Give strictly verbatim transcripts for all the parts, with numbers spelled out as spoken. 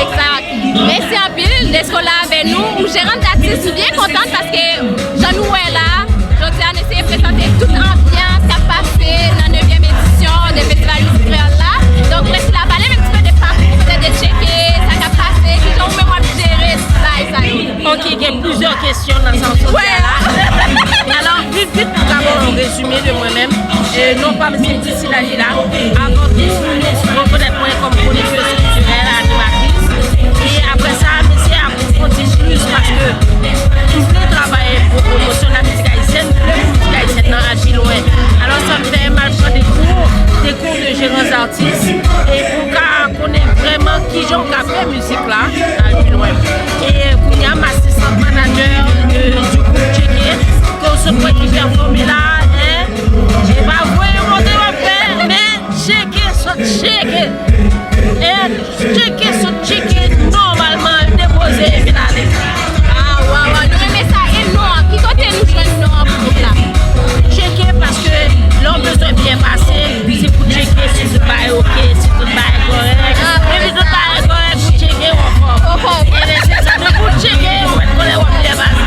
Egzak. Mèsi anpil dèske w la avè nou. Ou jeran datis, m byen kontan paske jan nou wè la, jodi a nou eseye prezante tout anbyans k ap pase nan nevyèm edisyon de Festival Mizik Kreyòl la. Donk, Priscilla, pale m yon ti pe de pakou, petèt de Tcheke, sa k ap pase, kijan ou menm w ap jere tout bagay sa yo. Ok, gen plizyè kesyon nan sa w sot di a la. Alò, vit, vit, pou ka ba w yon rezime de mwen menm. E non pa m se Priscilla Gila. Avan tou, nou rekonèt mwen kòm kronikez kiltirèl, animatris. E apre sa, m eseye apwofondi plis paske m vle travay pou pwomosyon lamizik ayisyèn, m vle pou mizik ayisyèn nan al pi lwen. Alò, sa m fè, m al pran de kou, de kou de jerans atis, e pou ka konnen vrèman kijan w ka fè mizik la al pi lwen. E kounye a, m asistan manadjè, euh, du groupe Tcheke, ke w sot wè ki pèfòme la, en. E pa voye monte w ap fè, men Tcheke sot tcheke. E Tcheke sot tcheke nòmalman, depoze epi l ale. Ah, waw, waw, nou renmen sa. E non an, ki kote nou jwenn non an pou gwoup la? Tcheke, paske lè w bezwen byen pase, se pou tcheke si tout bagay oke, si tout bagay kòrèk. Ah, epi tout bagay kòrèk, pou tcheke w anfòm. Ebyen, se sa, depi w tcheke, ou mèt konnen w ap byen pase.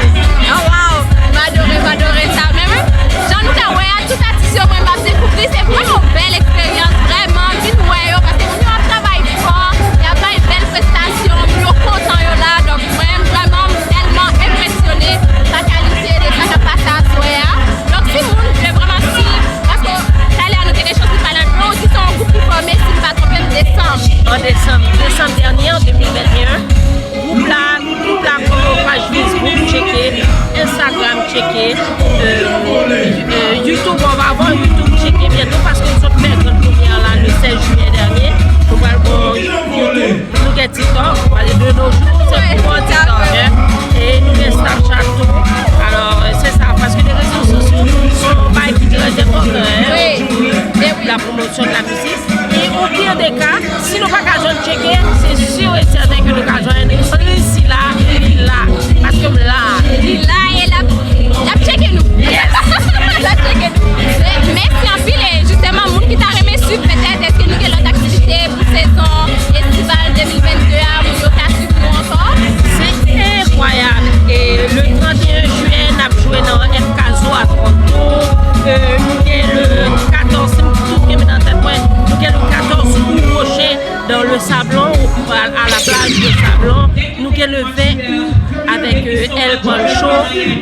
Ah, waw, m adore, m adore sa. Men, men, jan nou ka wè a, tout atis yo mwen m ap dekouvri, se vrèman yon bèl eksperyans, vrèman, vin wè yo, paske moun yo ap travay fò, y ap bay bèl prestasyon, moun yo kontan yo la, donk mwen, vrèman, m tèlman enpresyone pa kalite de sa k ap pase aswè a. Donk, si moun vle vrèman swiv, paske talè a nou te gen chans pou pale anpil, ou di se yon gwoup ki fòme, si m pa twonpe m, desanm. An desanm, desanm dènye, an de mil venteyen, gwoup la, gwoup la fòme yon paj Facebook, Tcheke, Instagram, Tcheke, euh, euh, YouTube, on va avoir YouTube, Tcheke byento, paske nou sot fè grann premyè la le sèz jiyè dènye. Nou pral gen YouTube, nou gen TikTok, pale de nos jours, se pou bon TikTok, en. E nou gen Snapchat tou. Alò, se sa, paske de rezo sosyo se yon bagay ki trè enpòtan, en. Wi. E wi. La pwomosyon de la mizik. E o pire des cas, si nou pa ka jwenn Tcheke, se sur et certain ke nou ka jwenn Priscilla, li la. Paske m la. Li la e l ap, l ap tcheke nou. Yes. L ap tcheke nou. Mèsi anpil e jisteman, moun ki ta renmen swiv petèt, èske nou gen lòt aktivite pou sezon estival de mil vennde a, moun yo ka swiv nou ankò? Se enkwayab. E le trannteyen jiyè, n ap jwe nan F K Zoo a Toronto. E nou gen le katòz, si m tout kenbe nan tèt mwen, nou gen le katòz out pwochen dans le Sablon, à la plage de Sablon. Nou gen le ven out avèk, euh, El Pancho.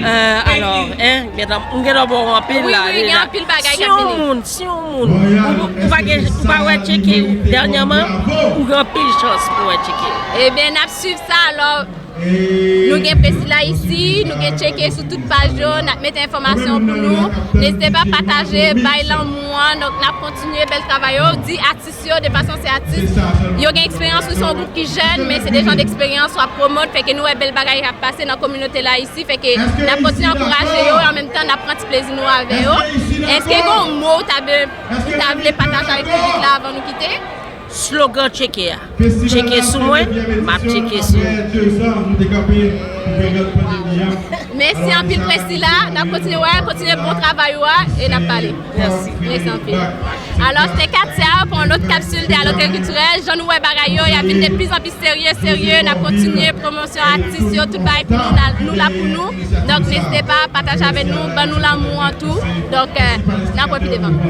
Euh, alò, en, gentan, m gentan ba w anpil la. Wi, wi, gen anpil bagay k ap vini. Si yon moun, si yon moun, ou, ou pa gen, ou pa wè Tcheke dènyèman, ou gen anpil chans pou wè Tcheke. Ebyen, n ap swiv sa, alò. Nou gen Priscilla isi, nou gen Tcheke sou tout paj yo, n ap mete enfòmasyon pou nou. N'hésitez pas pataje, bay lanmou an, donk n ap kontinye bèl travay yo. Di atis yo, de fason se atis, yo gen eksperyans, wi, se yon gwoup ki jèn, men se de jan de eksperyans w ap pwomot, fè ke nou wè bèl bagay k ap pase nan kominote la isi, fè ke n ap kontinye ankouraje yo, e an menm tan n ap pran ti plezi nou avè yo. Èske gen yon mo w ta be-, ou ta vle pataje avèk piblik la avan nou kite? Slogan Tcheke a. Tcheke sou mwen, m ap tcheke sou ou. Mèsi anpil, Priscilla. N ap kontinye wè, kontinye bon travay ou a, e n ap pale. Mèsi. Mèsi anpil. Alò, se te Katia pou yon lòt kapsil Dyalòg Kiltirèl. Jan nou wè bagay yo, y ap vin de plis an plis serye, serye. N ap kontinye pwomosyon atis yo, tout bagay pou nou, nou la pou nou. Donk, n'hésitez pas, pataje avèk nou, ban nou lanmou an tou. Donk, euh, n ap wè pi devan.